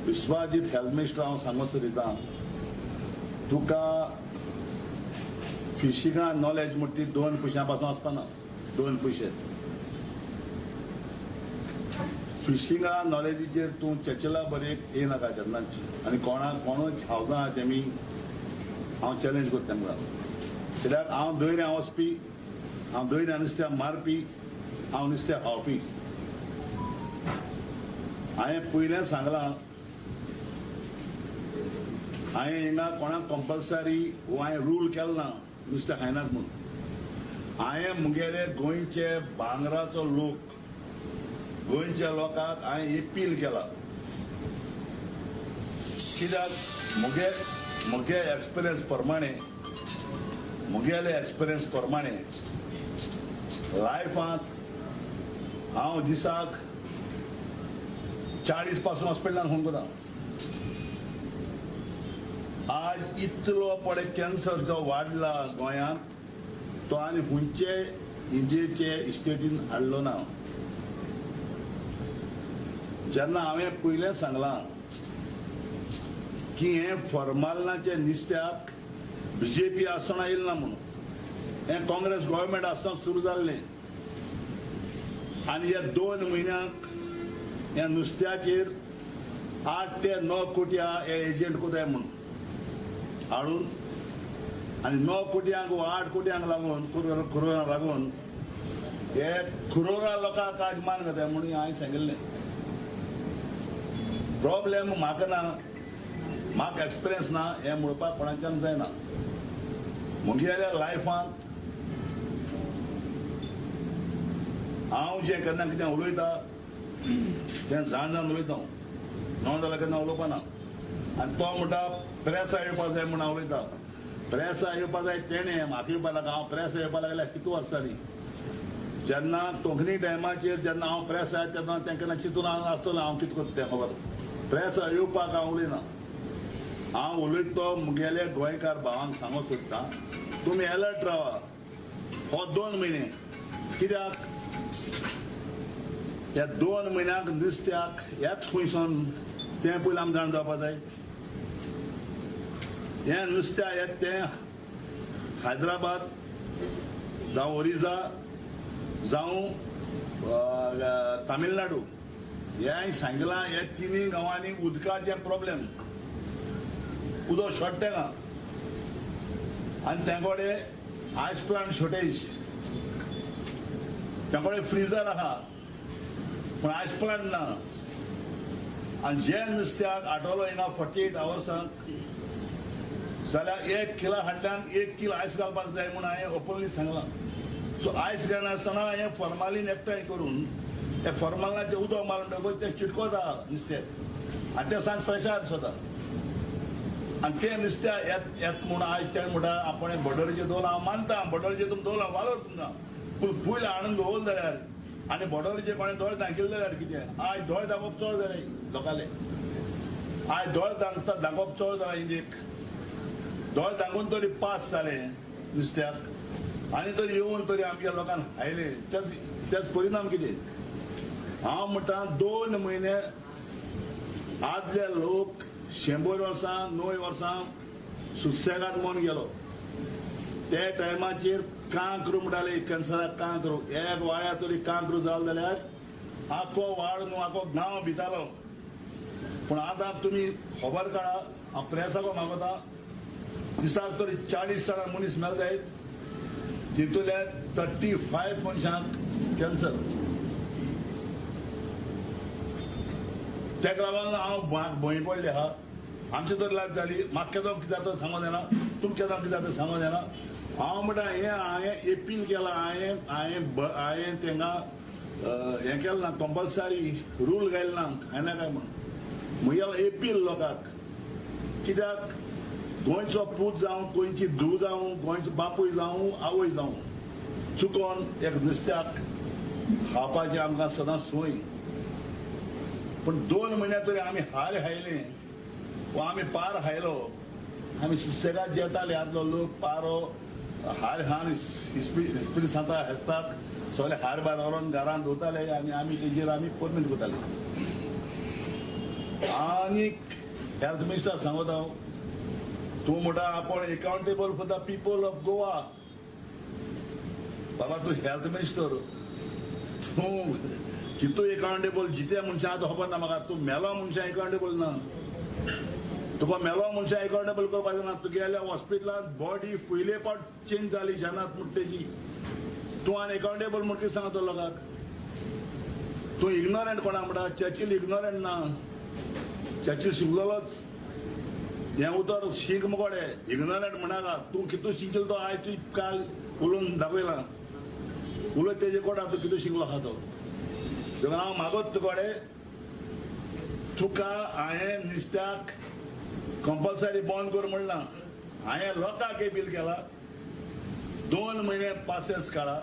Vishwajit health minister हांव सांगूंक सोदिता, तुका फिशिंगा नॉलेज म्हणटा ती 2 पयशां पासून आसपाना. 2 पयशे फिशिंगा नॉलेजीचेर तूं चर्चिला बरेक येयनाका केन्नाच. आनी कोणाक कोणूच हावजां आहा तेमी हांव चॅलेंज करता तेमकां, कित्याक हांव दर्या वचपी, हांव दर्या नुस्त्या मारपी, हांव नुस्त्या खावपी. हांवें पयलें सांगलां, हांवें हिंगा कोणाक कंपल्सरी वो हांवें रूल केलो ना नुस्तें खायनात म्हूण. हांवें मुगेले गोंयचे भांगराचो लोक, गोंयच्या लोकांक हांवें एपील केला, कित्याक मुगे मुगे एक्सपिरियन्स प्रमाणे, मुगेले एक्सपिरियन्स प्रमाणे लायफांत हांव दिसाक 40 पासून हॉस्पिटलान फोन करता. आज इतलो पळय कॅन्सर जो वाडला गोंयांत, तो आनी खंयचे इंडियेचे स्टेटीन हाडलो ना. जेन्ना हांवें पयलें सांगलां की हें फॉर्मालिनाचें नुस्त्याक बीजेपी आसतना येयलें ना म्हणून, हें काँग्रेस गव्हर्मेंट आसतना सुरू जाल्लें. आनी ह्या 2 म्हयन्यांक ह्या नुस्त्याचेर 8 ते 9 कोटी हे एजंट कोताय म्हणून हाडून, आनी 9 कोटयांक वा 8 कोटयांक लागून कुरोरा लागून हे कुरोरा लोकांक आज मान घेताय म्हणून हांवें सांगिल्लें. प्रॉब्लेम म्हाका ना, म्हाका एक्सपिरियन्स ना हें म्हणपाक कोणाच्यान जायना. म्हगेल्या लायफांत हांव जें केन्ना कितें उलयता तें जाण जाण उलयता, हांव, ना जाल्यार केन्ना उलोवपा ना. आनी तो म्हणटा प्रेसा येवपा जाय म्हूण हांव उलयता. प्रेसा येवपा जाय तेणें म्हाका येवपा नाका. हांव प्रेसा येवपा लागल्यार कितू वर्सां जालीं. जेन्ना कोंकणी टायमाचेर जेन्ना हांव प्रेस आयलो तेन्ना तें केन्ना चिंतून आसतलो हांव कितें करता तें खबर. प्रेसा येवपाक हांव उलयना. हांव उलयता तो मुगेले गोंयकार भावांक सांगूंक सोदता, तुमी एलर्ट रावा हो 2 म्हयने. कित्याक ह्या 2 म्हयन्यांक नुस्त्याक ह्याच खंयसून तें पयलीं आमी जाण जावपा जाय. हें नुस्त्या येत तें हैदराबाद जावं ओरिसा जावं तामिळनाडू, हें हांवें सांगलां. हे तिनूय गांवांनी उदकाचें प्रॉब्लेम, उदक शॉर्ट तेंका, आनी तें कडेन आयस प्लांट शॉर्टेज, तें कडेन फ्रिजर आहा पूण आयस प्लांट ना. आनी जे नुस्त्याक आटवलो हिंगा 48 आवर्सांक जाल्यार 1 किलो हाडल्यान 1 किलो आयस घालपाक जाय म्हूण हांवें ओपनली सांगलां. सो आयस घालनासतना हें फॉर्मालीन एकठांय करून ते फॉर्मालिनाचें उदक मारून म्हणटकूच तें चिटकोता नुस्तें, आनी तें सांग फ्रेशार दिसता. आनी तें नुस्त्या येत येत म्हूण आयज तें म्हणटा आपण बॉर्डरीचेर दवरलां. हांव मानता बॉर्डरीचेर तुमी दवरलां, वालोर तुमकां, पूण पयलीं हाडून दवरलें जाल्यार आनी बॉर्डरीचेर कोणें दोळे दाखयले जाल्यार कितें? आयज दोळे दाखोवप चड जालें लोकांले, आयज दोळे दाखता दाखोवप चड जालां इंडियेक. दोळे दाखोवन तरी पास जालें नुस्त्याक, आनी तरी येवन तरी आमच्या लोकांक आयले तेच परिणाम कितें? हांव म्हणटा 2 म्हयने आदले लोक 100 वर्सां 9 वर्सां सुसेगाद मन गेलो. ते टायमाचेर कांक्रू म्हणटाले, कॅन्सराक कांक्रू. एक वाळ्या तरी कांक्रू जालो जाल्यार आखो वाड न्हू आखो गांव भितालो. पूण आतां तुमी खबर काडा, हांव प्रेसाको मागता, दिसाक तरी 40 जाणां मनीस मेल जायत, तितूंतल्या 35 मनशांक कॅन्सर. तेका लागून हांव भंय पडले आहा. आमची तर लायफ जाली, म्हाका केदो कितें जाता सांगूंक जायना, तुमकां केदो कितें जाता सांगूंक जायना. हांव म्हणटा हें हांवें एपील केलां, हांवें हांवें हांवें तेंकां हें केलें ना, कंपल्सरी रूल घायलें ना खायना काय म्हूण. म्हगेलो एपील लोकांक, कित्याक गोंयचो पूत जावं, गोंयची धूव जावं, गोंयचो बापूय जावं, आवय जावं, चुकोन एक नुस्त्याक खावपाचें आमकां सदांच संवय. पूण 2 म्हयन्या तरी आमी हार खायले वा आमी पार खायलो, आमी सुसेगाद जेताले. आदलो लोक पारो हार खावन इस्पिरी सांता हेस्ताक सगळे हार बार व्हरोन घरान धुताले आनी आमी तेजेर आमी परमीत करताले. आनी हेल्थ मिनिस्टर सांगत हांव, तूं म्हणटा आपूण accountable for the people of Goa. बाबा तूं हेल्थ मिनिस्टर, तूं कितू एकाउंटेबल? जिते मनशां आतां खबर ना म्हाका, तूं मेलो मनशां एकाउंटेबल ना, तुका मेलो मनशां एकाउंटेबल करपाचें ना. तुगेल्या हॉस्पिटलांत बॉडी पयले पावट चेंज जाली जेन्ना म्हूण तेजी, तूं आनी एकाउंटेबल म्हूण कितें सांगता लोकांक? तूं इग्नोरंट कोणा म्हणटा? चर्चील इग्नोरंट ना, चर्चील शिकलेलोच. हें उतर शीक मुकोडे इग्नोरंट म्हणाका. तूं कितू शिकलो तो आयज तूं काल उलोवन दाखयला, उलयत तेजे कोडा तूं कितू शिकलो आहा तो. देखून हांव मागत तुकडे, तुका हांवें नुस्त्याक कंपल्सरी बंद कर म्हणना, हांवें लोकांक अपील केला 2 म्हयने पासेस काडा,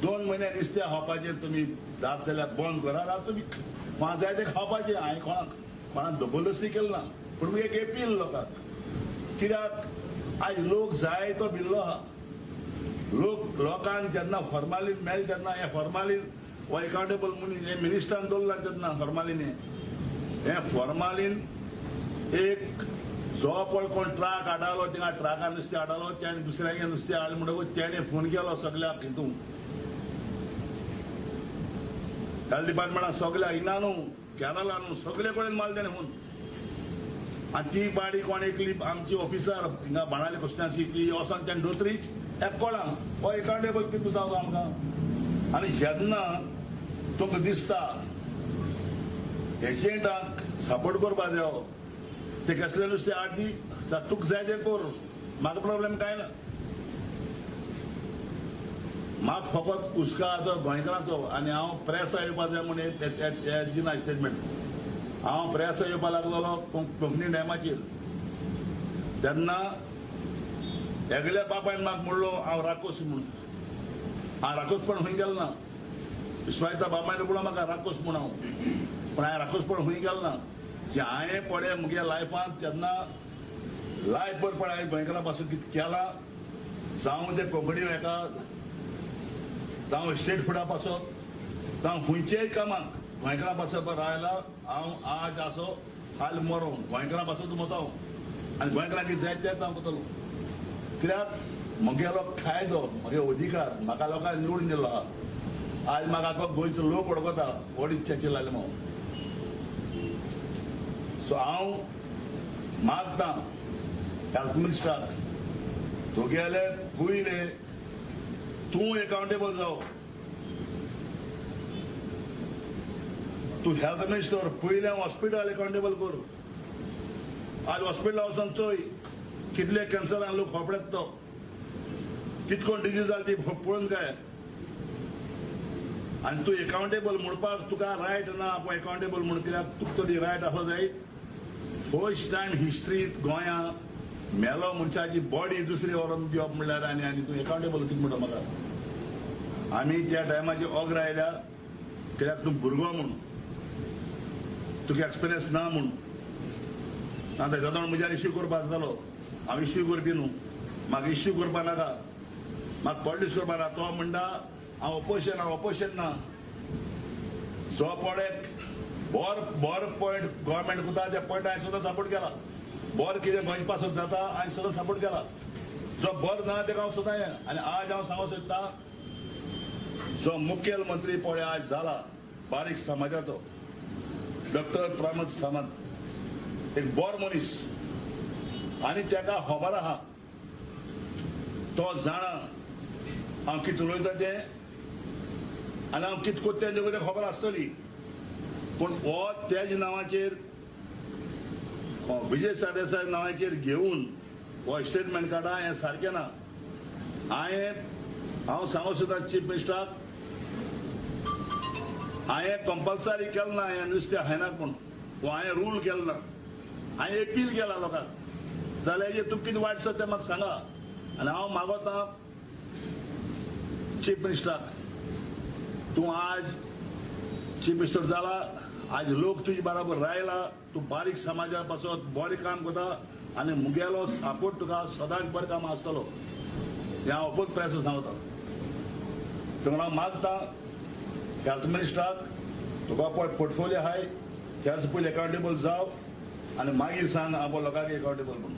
2 म्हयने नुस्तें खावपाचें तुमी जात जाल्यार बंद करा, ना तुमी कोणा जाय तें खावपाचें. हांवें कोणाक कोणाक जबरदस्ती केली ना, पूण एक अपील लोकांक, कित्याक आयज लोक जाय तो भिल्लो आहा. लोक लोकांक जेन्ना फॉर्मालीन मेळ्ळें तेन्ना हें फॉर्मालीन हो एकाउंटेबल मनीस हें मिनिस्टरान दवरला तेन्ना फॉर्मालीन हें फॉर्मालीन एक जो पळय कोण ट्रक हाडलो थिंगा ट्रकान नुस्तें हाडलो, तेणें दुसऱ्यागेर नुस्तें हाडलें म्हणटकूच तेणें फोन केलो सगल्याक हितून हेल्थ डिपार्टमेंटान सगल्या हिंगा न्हू केरला न्हू सगळे कडेन मारले तेणें फोन. आनी ती बाडी कोण एकली आमची ऑफिसर हिंगा बाणाली कॉन्स्टिट्युएन्सी ती वचोन तेणें दोतरीच एक कोळा हो एकाउंटेबल कितें जावं आमकां. आनी जेन्ना तुमकां दिसता एजंटांक सपोर्ट करपा जायो, ते कसलें नुस्तें आड दी, तुका जाय तें कर, म्हाका प्रॉब्लेम कांय ना. म्हाका फकत हुस्को गोंयकारांचो. आनी हांव प्रेसा येवपा जाय म्हूण दिना स्टेटमेंट. हांव प्रेसा येवपा लागलोलो कोंकणी डॅमाचेर तेन्ना एकल्या बापायन म्हाका म्हणलो हांव राकोस म्हूण. हांव राकोसपण खंय गेलो ना, विश्वायता बापायन म्हणलो म्हाका राकोस म्हूण हांव, पूण हांवें राकोसपण खंय गेलो ना. जे हांवें पळय म्हगे लायफांत तेन्ना लायफ भर पळय हांवें गोंयकारां पासून कितें केलां, जावं ते कोंकणी हेका, जावं स्टेट फुडा पासत, जावं खंयच्याय कामाक गोंयकारां पासत रायला. हांव आज आसो काल मरो गोंयकारां पासत मरता हांव, आनी गोंयकारांक कितें जाय तेंच हांव करतलो. कित्याक म्हगेलो कायदो, म्हगे अधिकार, म्हाका लोकांनी निवडून दिल्लो आहा. आज म्हाका आखो गोंयचो लोक वळखता, व्हड इच्छाची लागले हांव. सो हांव मागता हेल्थ मिनिस्टराक, तुगेले पयले तूं एकाउंटेबल जाव. तूं हेल्थ मिनिस्टर पयलें हॉस्पिटल एकाउंटेबल कर. आज हॉस्पिटला वचोन चोय कितले कॅन्सरान लोक खोपडेत, तो कितकोण डिजीज जाली ती पळोवन काय. आनी तूं एकाउंटेबल म्हणपाक तुका रायट ना आपूण एकाउंटेबल म्हूण, कित्याक तुका तरी रायट आसलो जायत. फर्स्ट टायम हिस्ट्रींत गोंया मेलो मनशाची बॉडी दुसरी व्हरोन दिवप म्हणल्यार आनी आनी तूं एकाउंटेबल कितें म्हणटा म्हाका? आमी त्या टायमाची ऑग्र आयल्या कित्याक तूं भुरगो म्हूण, तुका एक्सपिरियन्स ना म्हूण. आतां जेदोळ म्हज्यान इश्यू करपाक जालो, हांव इश्यू करपी न्हू, म्हाका इश्यू करपा नाका, म्हाका पॉलिटिक्स करपा नाका. तो म्हणटा हांव ऑपोजिशन, हांव ऑपोजिशन ना. जो पळय बरो बरो पॉयंट गव्हर्मेंट करता त्या पॉयंट हांवें सुद्दां सपोर्ट केला. बरो कितें गोंयचे पासत जाता हांवें सुद्दां सपोर्ट केला. जो बरो ना तेका हांव सुद्दां हें. आनी आज हांव सांगूंक सोदता, जो मुखेलमंत्री पळय आज जाला बारीक समाजाचो, डॉक्टर प्रमोद सावंत, एक बरो मनीस आनी तेका खबर आहा, तो जाणा हांव कितें उलयता तें आनी हांव कितें करता तें खबर आसतली. पूण हो तेज नांवाचेर, विजय सरदेसाय नांवाचेर घेवन हो स्टेटमेंट काडा हें सारकें ना. हांव सांगूंक सोदता चीफ मिनिस्टराक, हांवें कंपल्सरी केलें ना हें नुस्तें खायनात म्हूण, वो हांवें रूल केलो ना, हांवें अपील केला लोकांक. जाल्यार हेजेर तुमकां कितें वायट दिसता तें म्हाका सांगा. आनी हांव मागोता चीफ मिनिस्टराक, तूं आज चीफ मिनिस्टर जाला, आज लोक तुजे बराबर रायला, तूं बारीक समाजा पासत बरें काम करता आनी मुगेलो सपोर्ट तुका सदांच बरें काम आसतलो, हें हांव ओपन प्रेस सांगता. तुका हांव मागता हेल्थ मिनिस्टराक, तुका पळय पोर्टफोलियो आहाय, त्याच पयलीं एकाउंटेबल जाव आनी मागीर सांग हांव लोकांक एकाउंटेबल म्हणून.